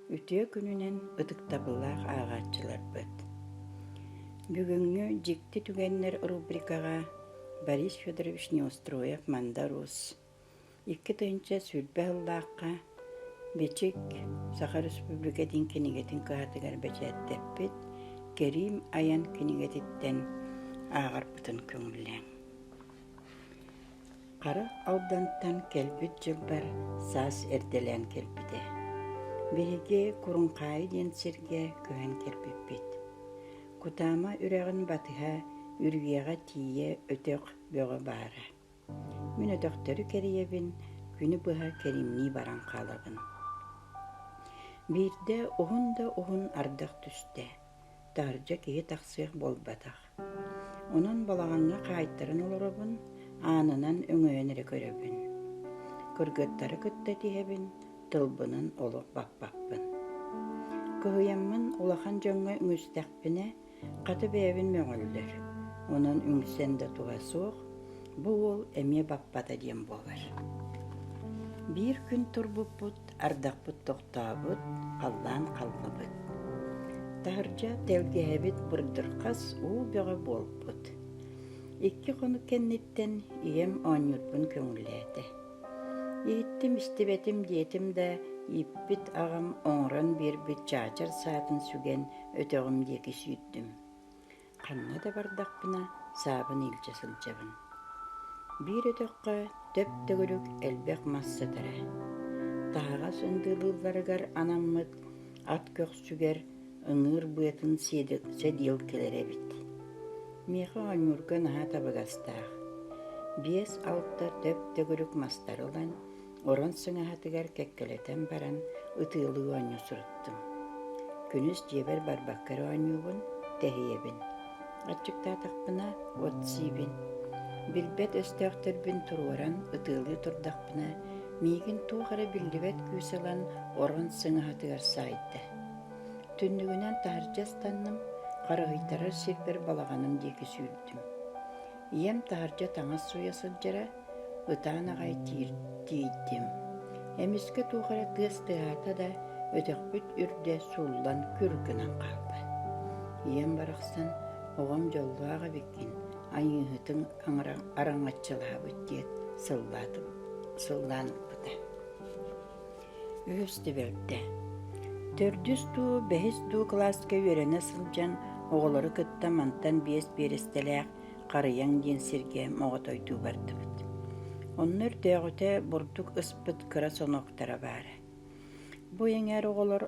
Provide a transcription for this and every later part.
Үтүө күнүнэн ытыктабыллаах ааҕааччыларбыт! Бүгүҥҥү «Дьикти түгэннэр» рубрикаҕа Борис Федорович Неустроев-Мандар Уус 2020 сыллаахха Бичик Саха Республикатын кинигэтин кыһатыгар бэчээттэппит «Кэриим айан» кинигэтиттэн ааҕарбытын көҥүллээҥ. Хара Алдантан кэлбит дьылбар саас эрдэлээн кэлбитэ. Биһиги Куруҥхаайы диэн сиргэ көһөн кэлбиппит. Кутаама үрэҕин батыһа үрүйэҕэ тиийэ өтөх бөҕө баара. Мин өтөхтөрү кэрийэбин, күнү быһа кэримнии баран хаалабын. Биирдэ уһун да уһун ардах түстэ, таһырдьа киһи тахсыах буолбатах. Онон балаҕаҥҥа хаайтаран олоробун, аанынан өҥөйөн эрэ көрөбүн. Кыргыттары кытта этиһэбин, тылбынан олох баппаппын. Кыһыйаммын улахан дьоҥҥо үҥүстэхпинэ, хата бэйэбин мөҕөллөр. Онон үҥсэн да туһа суох, бу уол эмиэ баппата диэн буолар. Биир күн турбуппут, ардахпыт тохтообут, халлаан халлыбыт. Таһырдьа тэлгэһэбит бырдырхас уу бөҕө буолбут. Икки хонук кэнниттэн ийэм оонньуурбун көҥүллээтэ. Иһиттим-истибэтим диэтим да, ииппит аҕам оҥорон биэрбит чаачар саатын сүгэн өтөҕүм диэки сүүрдүм. Ханна да бардахпына саабын илдьэ сылдьабын. Биир өтөххө төп-төгүрүк элбэх мас сытара. Таһаҕас ындыылыылларыгар анаммыт ат көхсүгэр ыҥыыр быатын сэдиэл кэлэр эбит. Миэхэ оонньуурга наһаа табыгастаах. 5-6 төп-төгүрүк мастары ылан Орон сыҥаһатыгар кэккэлэтэн баран ытыалыы оонньуу сырыттым. Күнүс дьиэбэр барбакка эрэ оонньуубун, тэһийэбин. Аччыктаатахпына от сиибин. Билбэт өстөөхтөрбүн туруоран ытыалыы турдахпына, миигин туох эрэ биллибэт күүс ылан орон сыҥаһатыгар саайда. Түннүгүнэн таһырдьа ыстанным, харыһыйтарар сирбэр балаҕаным диэки сүүрдүм. Ийэм таһырдьа таҥас сууйа сылдьара, ытаан аҕай тиийдим. Эмискэ туох эрэ тыас тыаһаата да, өтөхпүт үрдэ сууллан күр гынан хаалла. Ийэм барахсан, оҕом дьоллоох эбиккин, айыыһытыҥ араҥаччылаабыт диэт сыллаатым, сыллаан ылбыта. Үһүс түбэлтэ. Төрдүс дуу, бэһис дуу кылааска үөрэнэ сылдьан оҕолору кытта мантан биэс биэрэстэлээх Харыйаҥ диэн сиргэ моҕотойдуу бардыбыт. Онно өрдөөҕүтэ бурдук ыспыт кыра сонуоктара баара. Бу эҥээр оҕолор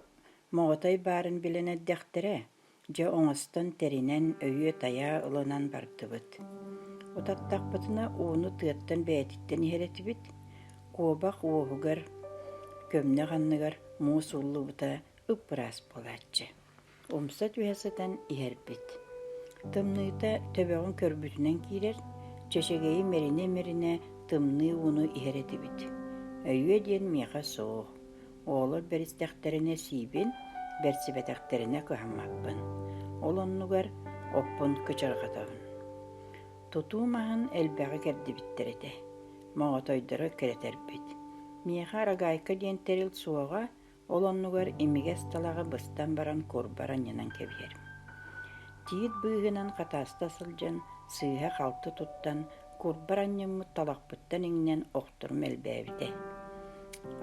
моҕотой баарын билэн эрдэхтэрэ, Дьэ оҥостон тэринэн, өйүө-тайаа ылынан бардыбыт. Утаттахпытына ууну тыаттан бэйэтиттэн иһэр этибит. Куобах уоһугар, көмнөх анныгар муус ууллубута ып-ыраас буолааччы. Умса түһэ сытан иһэрбит. Тымныыта төбөҕүн көрбүтүнэн киирэр, чэчэгэйи мэринэ-мэринэ тымныы ууну иһэр этибит. Өйүө диэн миэхэ суох. Оҕолор бэристэхтэринэ сиибин, бэрсибэтэхтэринэ кыһаммаппын. Ол оннугар оппун кычырҕатабын. Тутуу маһын элбэҕи кэрдибиттэр этэ. Моҕотойдоро эккирэтэрбит. Миэхэ арагаайка диэн тэрил суоҕа, ол оннугар имигэс талаҕы быстан баран курбар анньынан кэбиһэрим. Тиит быыһынан хатааста сылдьан, сыыһа-халты туттан, курбар анньыммыт талахпыттан иҥнэн охторум элбээбитэ.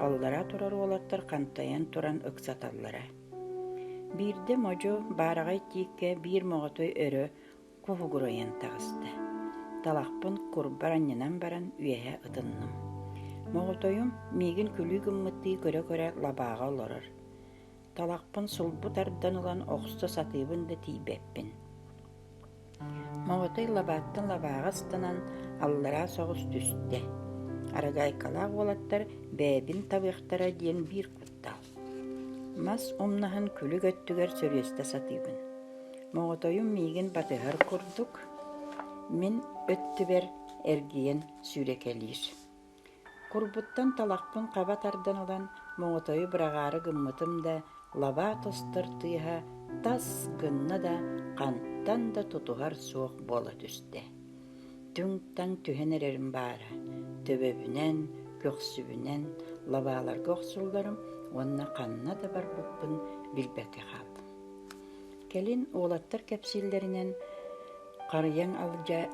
Аллара турар уолаттар хантайан туран ыксаталлара. Биирдэ модьу баараҕай тииккэ биир моҕотой өрө куһугурайан таҕыста. Талахпын курбар анньынан баран үөһэ ытынным. Моҕотойум миигин күлүү гыммыттыы көрө-көрө лабааҕа олорор. Талахпын сулбу тардан ылан охсо сатыыбын да тиийбэппин. Моҕотой лабааттан лабааҕа ыстанан аллараа соҕус түстэ. Арагайкалаах уолаттар бэйэбин табыахтара диэн биир куттал. Мас умнаһын күлүк өттүгэр сөрүөстэ сатыыбын. Моҕотойум миигин батыһар курдук, мин өттүбэр эргийэн сүүрэкэлиир. Курбуттан талахпын хаба тардан ылан моҕотойу быраҕаары гыммытым да, лабаа тостор тыаһа тас гынна да, хантан да тутуһар суох буола түстэ. Түҥ-таҥ түһэн эрэрим баара, төбөбүнэн, көхсүбүнэн. лабааларга охсулларым уонна ханна да барбыппын билбэккэ хааллым. Кэлин уолаттар кэпсииллэринэн, Харыйаҥ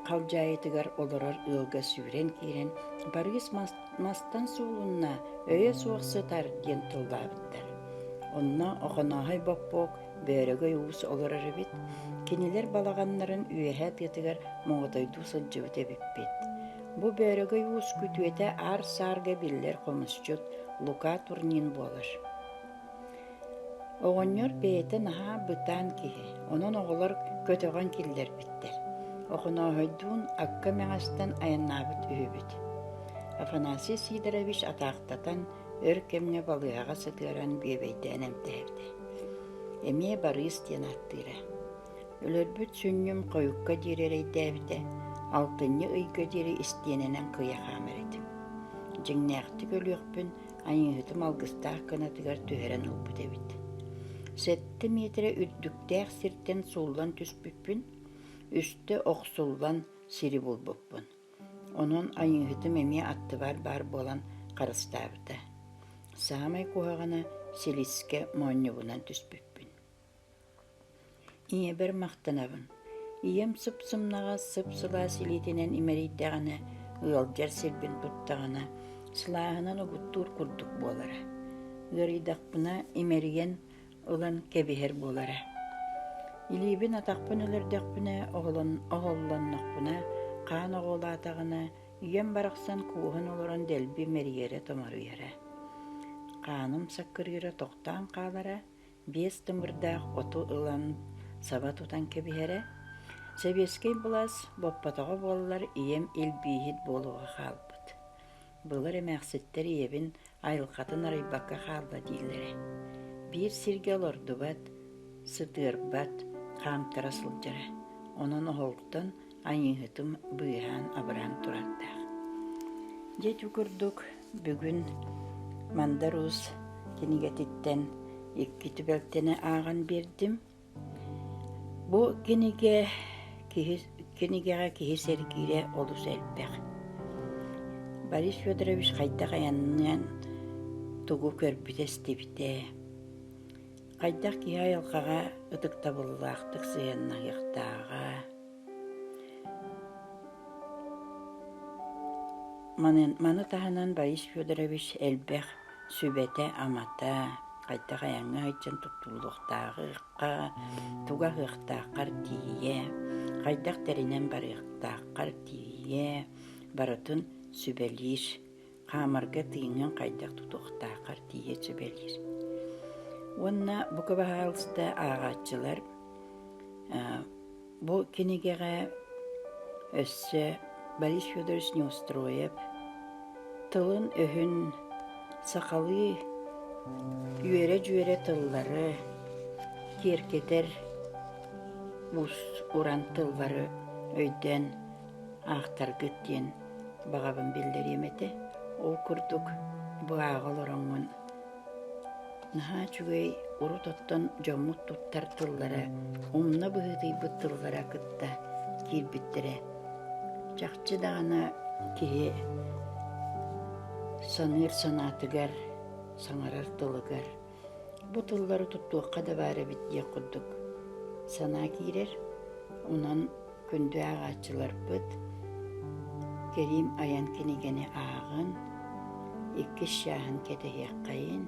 халдьаайытыгар олорор ыалга сүүрэн киирэн «Барыыс мастан суулунна, өйө суох сытар» диэн тыллаабыттар. Онно Охонооһой Боппуок Бөөрөгөй уус олорор эбит, кинилэр балаҕаннарын үөһэ тыатыгар моҕотойдуу сылдьыбыт эбиппит. Бу Бөөрөгөй уус күтүөтэ аар-саарга биллэр хомусчут Лука Турнин буолар. Оҕонньор бэйэтэ наһаа бытаан киһи, онон оҕолор көтөҕөн киллэрбиттэр. Охонооһойдуун акка мэҥэстэн айаннаабыт үһүбүт. Афанасий Сидорович атаахтатан, өр кэмҥэ балыыһаҕа сытыаран бүөбэйдээн эмтээбитэ. Эмиэ Барыыс диэн ааттыыра. Өлөрбүт сүнньүм хойукка диэри эрэйдээбитэ, алтынньы ыйга диэри истиэнэнэн кыйа хаамар этим. Дьиҥнээхтик өлүөхпүн айыыһытым алгыстаах кынатыгар түһэрэн ылбыт эбит. Сэттэ миэтэрэ үрдүктээх сиртэн сууллан түспүппүн, үстэ охсуллан сири булбуппун. Онон айыыһытым эмиэ аттыбар баар буолан харыстаабыта. Саамай куһаҕана силискэ моонньубунан түспүппүн. Ийэбэр махтанабын. Ийэм сып-сымнаҕас, сып-сылаас илиитинэн имэрийдэҕинэ, ыалдьар сирбин туттаҕына, сылааһынан угуттуур курдук буолара. Ыарыйдахпына имэрийэн ылан кэбиһэр буолара. Илиибин атахпын өлөрдөхпүнэ, оһоллоннохпуна, хаан оҕолоотоҕуна, ийэм барахсан кууһан олорон дэлби мэрийэрэ-томоруйара. Хааным саккырыыра тохтоон хаалара, биэс тымырдаах оту ылан саба тутан кэбиһэрэ. Сэбиэскэй былаас боппотоҕо буоллар ийэм илбииһит буолуоҕа хаалбыт. Былыр эмээхситтэр ийэбин айылҕатын арыйбакка хаалла дииллэрэ. Биир сиргэ олордубат, сытыарбат, хаамтара сылдьара. Онон оһолтон айыыһытым быыһаан-абыраан турардаах. Дьэ ити курдук бүгүн Мандар Уус кинигэтиттэн икки түбэлтэни ааҕан биэрдим. Бу кинигэ киһи кинигэҕэ киһи сэргиирэ олус элбэх. Борис Федорович хайдах айанныан тугу көрбүтэ-истибитэ, хайдах киһи айылҕаҕа ытыктабыллаахтык сыһыаннаһыахтааҕа, Маны таһынан Борис Федорович элбэх сүбэтэ-амата, хайдах айаҥҥа сылдьан туттуллуохтааҕыхха, тугу аһыахтааххар тиийэ, хайдах тэринэн барыахтааххар тиийэ барытын сүбэлиир. Хаамарга тыыҥҥын хайдах тутуохтааххар тиийэ сүбэлиир. Уонна бука баһаалыста ааҕааччылар Бу кинигэҕэ өссө Борис Федорович Неустроев тылын-өһүн сахалыы үөрэ-дьүөрэ тыллары киэркэтэр уус-уран тыллары өйдөөн аахтаргыт диэн баҕабын биллэриэм этэ. Ол курдук бу ааҕа олороҥҥун Наһаа үчүгэй урут оттон дьоммут туттар тыллара, умна быһыытыйбыт тыллара кытта киирбиттэрэ. Чахчы даҕаны киһи саныыр санаатыгар, саҥарар тылыгар бу тыллары туттуохха да баар эбит диэх курдук санаа киирэр. Онон Күндү ааҕааччыларбыт, Кэриим айан кинигэни ааҕын, иккис чааһын кэтэһиэххэйин,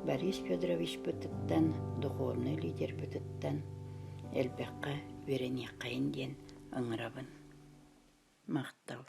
Борис Федоровичпытыттан, духовнай лидербытыттан элбэххэ үөрэниэххэйин диэн ыҥырабын. Махтал.